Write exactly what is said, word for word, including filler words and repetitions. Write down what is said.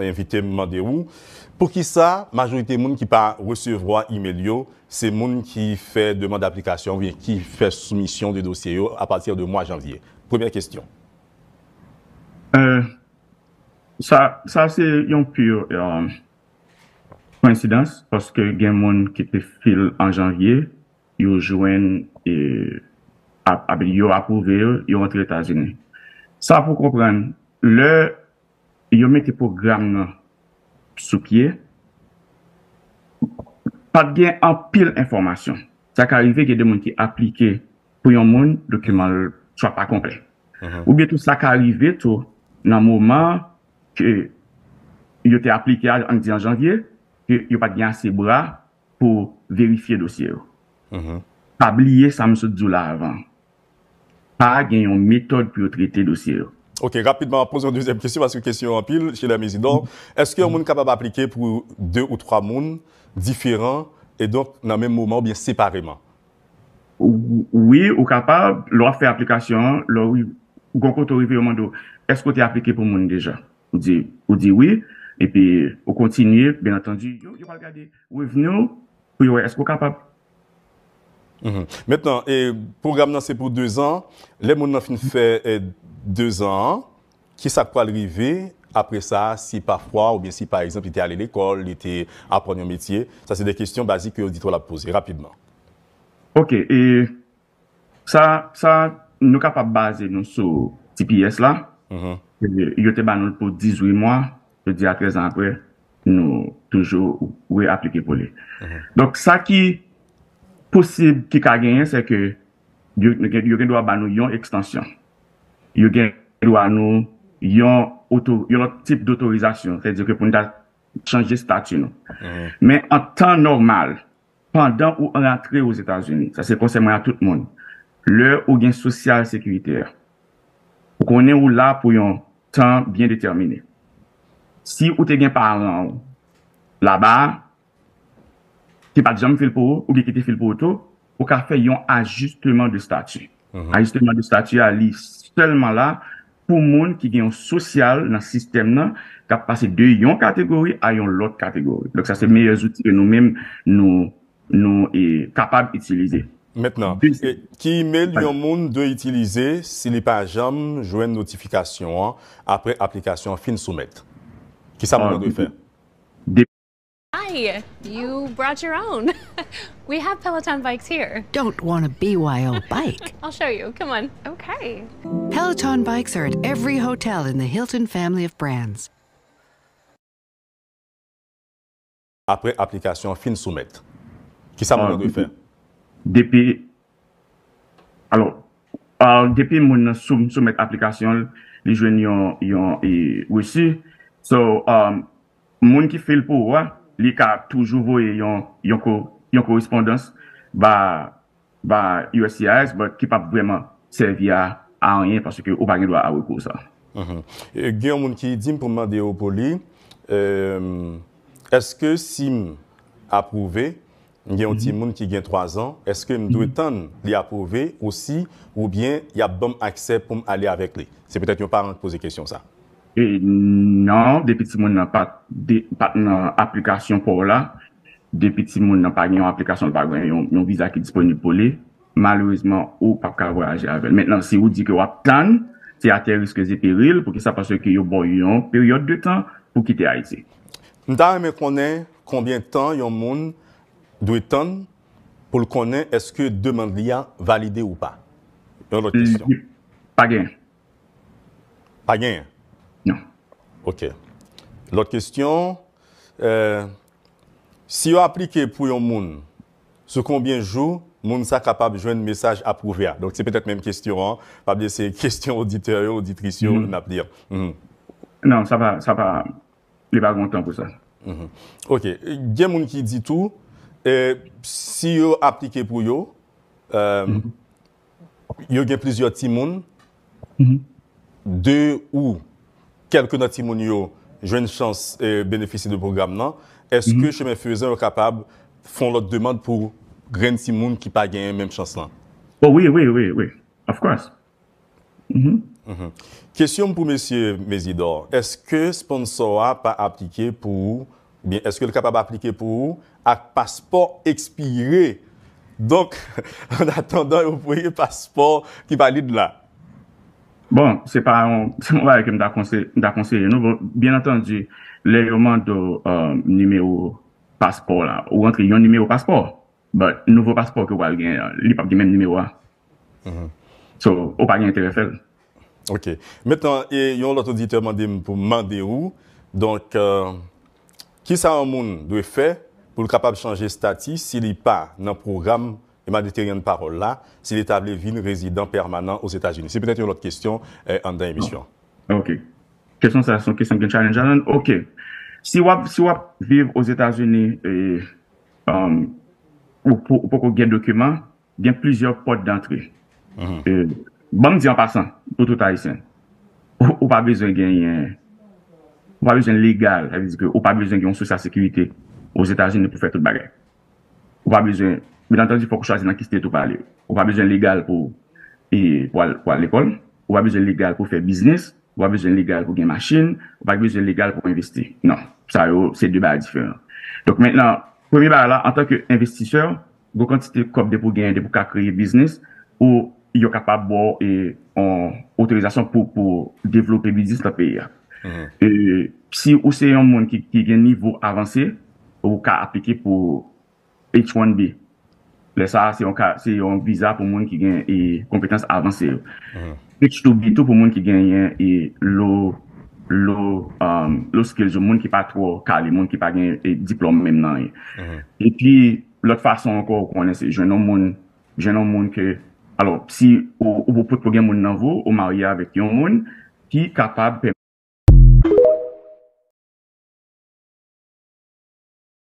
envite m mande w, poukisa majorite moun ki pa resevwa imèl yo, se moun ki fè demann aplikasyon oubyen ki fè soumisyon de dosye yo apati de mwa janvye? Premyè kesyon. Euh, sa, sa se yon pure euh, coincidence, paske gen moun ki te fil an janvye, yo jwenn e, ap, ap, yo apwouve yo, yo antre Etazini. Sa pou konprann, lè yo mete pwogram nan sou pye, pa t gen anpil enfòmasyon. Sa ka rive gen de moun ki aplike pou yon moun, dokiman l swa pa konplè. Oubyen tou sa ka rive tou nan moman ke yo te aplike a, ann di an janvye, ke yo pa t gen ase bra pou verifye dosye yo. Pa bliye sa m sot di w la avan. Pa gen yon metòd pou yo trete dosye yo. Ok, rapidman, poze yon dezyèm kesyon, paske kesyon yo anpil, Sheila Mezidor. Èske yon moun kapab aplike pou de ou twa moun diferan, e donk nan menm moman oubyen separeman? Wi, ou kapab, lè w ap fè aplikasyon an, lè w gen kote w rive, yo mande w, èske w te aplike pou moun deja? Ou di, ou di wi, epi ou kontinye, byen antandi, yo, yo pral gade revni w pou yo wè èske w kapab. Mentnan, e, pwogram nan se pou dezan. Lè moun nan fin fè e, dezan an, kisa k pral rive apre sa, si pafwa, oubyen si pa egzanp, li te ale lekòl, li te aprann yon metye? Sa se de kesyon bazik ke oditè w la ap poze rapidman. Ok, e sa, sa nou kapab baze nou sou T P S la. Yo te ba nou l pou dizuit mwa, yo di a trèz an apre, nou toujou reaplike pou li. Donk, sa ki posib ki ka genyen, se ke yo, yo gen dwa ba nou yon ekstansyon. Yo gen dwa nou yon, oto, yon lòt tip dotorizasyon, sètadi ke pou nou ta chanje estati nou. Men an tan nòmal, pandan ou rantre Ozetazini, sa se konsèy mwen a tout moun, lè ou gen Sosyal Sekirite a, ou konnen ou la pou yon tan byen detèmine. Si ou te gen paran w laba a, ki pa t janm fil pou ou, oubyen ki te fil pou ou tou, ou ka fè yon ajisteman de stati. Ajisteman de stati a, li sèlman la pou moun ki gen yon sosyal nan sistèm nan, k ap pase de yon kategori a yon lòt kategori. Donk, sa se meyè zouti ke nou menm, nou, nou e, kapab itilize. Mentnan, e, ki imèl yon moun dwe itilize si li pa janm jwenn notifikasyon an apre aplikasyon an fin soumèt? Kisa moun nan dwe fè? Hi, you brought your own. We have Peloton bikes here. Don't want a B Y O bike. I'll show you. Come on. Okay. Peloton bikes are at every hotel in the Hilton family of brands. Apre aplikasyon an fin soumèt, kisa moun nan dwe fè? Depi, alò, ah, depi moun nan sou, soumèt aplikasyon l, li jwenn yon, yon e, resi. So, um, moun ki fil pou ou a, li ka toujou voye yon, yon, ko, yon korespondans ba, ba U S C I S, but ki p ap vrèman sèvi a, a anyen paske ou pa gen dwa a rekou sa. Gen yon moun ki di m pou m mande w pou li, èske si m apwouve, m gen yon timoun ki gen twa zan, èske m dwe tann li apwouve osi oubyen y ap ban m aksè pou m ale avèk li? Se petèt yon paran k poze kesyon sa. E non, depi timoun nan pa t nan aplikasyon pa w la, depi timoun nan pa gen yon aplikasyon, li pa gen yon, yon viza ki disponib pou li, malerezman, ou p ap ka vwayaje avè l. Mentnan, si ou di ke w ap tann, se atè risk e peril. Poukisa? Paske yo ba w yon peryòd de tan pou kite Ayiti. M ta renmen konnen konbyen tan yon moun dwe tann pou l konnen èske demann li a valide ou pa. Yon lòt kesyon. Pa gen. Pa genyen? Non. Ok. Lòt kesyon, euh, si yo aplike pou yon moun, sou konbyen jou moun sa kapab jwenn mesaj apwouve a? Donk, se petèt menm kesyon an. Pa bliye, se kesyon oditè yo, oditris yo, n ap li an. Non, sa pa, sa pa, li pa gen tan pou sa. Ok. Gen moun ki di tou, eh, si yo aplike pou yo, eh, yo gen plizyè timoun, de ou kèlke nan timoun yo jwenn chans, eh, benefisye de pwogram nan, èske, chemen fezan, yo kapab fè yon lòt demann pou grenn timoun ki pa genyen menm chans lan? Oh, wi, wi, wi, wi. Of course. Mhm. Kesyon m pou mesye Mezidor, èske sponsò a pa aplike pou ou, oubyen èske l kapab aplike pou ou ak paspò ekspire? Donk, an atandan yo voye paspò ki valid la. Bon, se pa yon se yon bagay ke m ta konseye, m ta konseye nou. Bon, byen antandi, lè yo mande w uh, nimewo paspò la, ou rantre yon nimewo paspò. But nouvo paspò ke w pral gen an, li p ap gen menm nimewo a. So, ou pa gen enterè fè l. Ok. Mentnan, e yon lòt oditè mande m pou m mande ou, donk, euh, kisa yon moun dwe fè pou l kapab chanje estati si li pa nan pwogram Humanitarian Parole la, si li ta vle vin rezidan pèmanan Ozetazini? Se petèt yon lòt kesyon eh, anndan emisyon. Ok. Kesyon sa se yon kesyon ki gen challenge ladan. Ok. Si w ap si w ap viv Ozetazini e um, ou po- ou poko gen dokiman, gen plizyè pòt dantre. E, ban m di an pasan, pou tout Ayisyen, ou, ou pa bezwen genyen, ou pa bezwen legal, sa vle di ke ou pa bezwen gen yon sosyal sekirite Ozetazini pou fè tout bagay. Ou pa bezwen, byen antandi, fòk ou chwazi nan ki state ou pale. Ou pa bezwen legal pou, e, pou al, pou al lekòl. Ou pa bezwen legal pou fè biznis. Ou pa bezwen legal pou gen machin. Ou pa bezwen legal pou envesti. Non. Sa yo, se de bagay diferan. Donk, mentnan, premye bagay la, antanke envestisè, gwo kantite kòb depi w genyen, depi w ka kreye biznis, ou yo kapab ba w e, yon otorizasyon pou, pou devlope biznis nan peyi a. E, si ou se yon moun ki, ki gen nivo avanse, ou ka aplike pou H one B. Lè sa a, se yon ka, se yon viza pou moun ki gen e, konpetans avanse yo. H two B tou pou moun ki genyen e, low, low, um, low skills yo, moun ki pa twò kale, moun ki pa gen e, diplòm menm nan anyen. Epi, lòt fason ankò, ou konnen se jwenn yon moun, jwenn yon moun ke, alò, si ou, ou, ou potko gen moun nan vi w, ou marye avèk yon moun ki kapab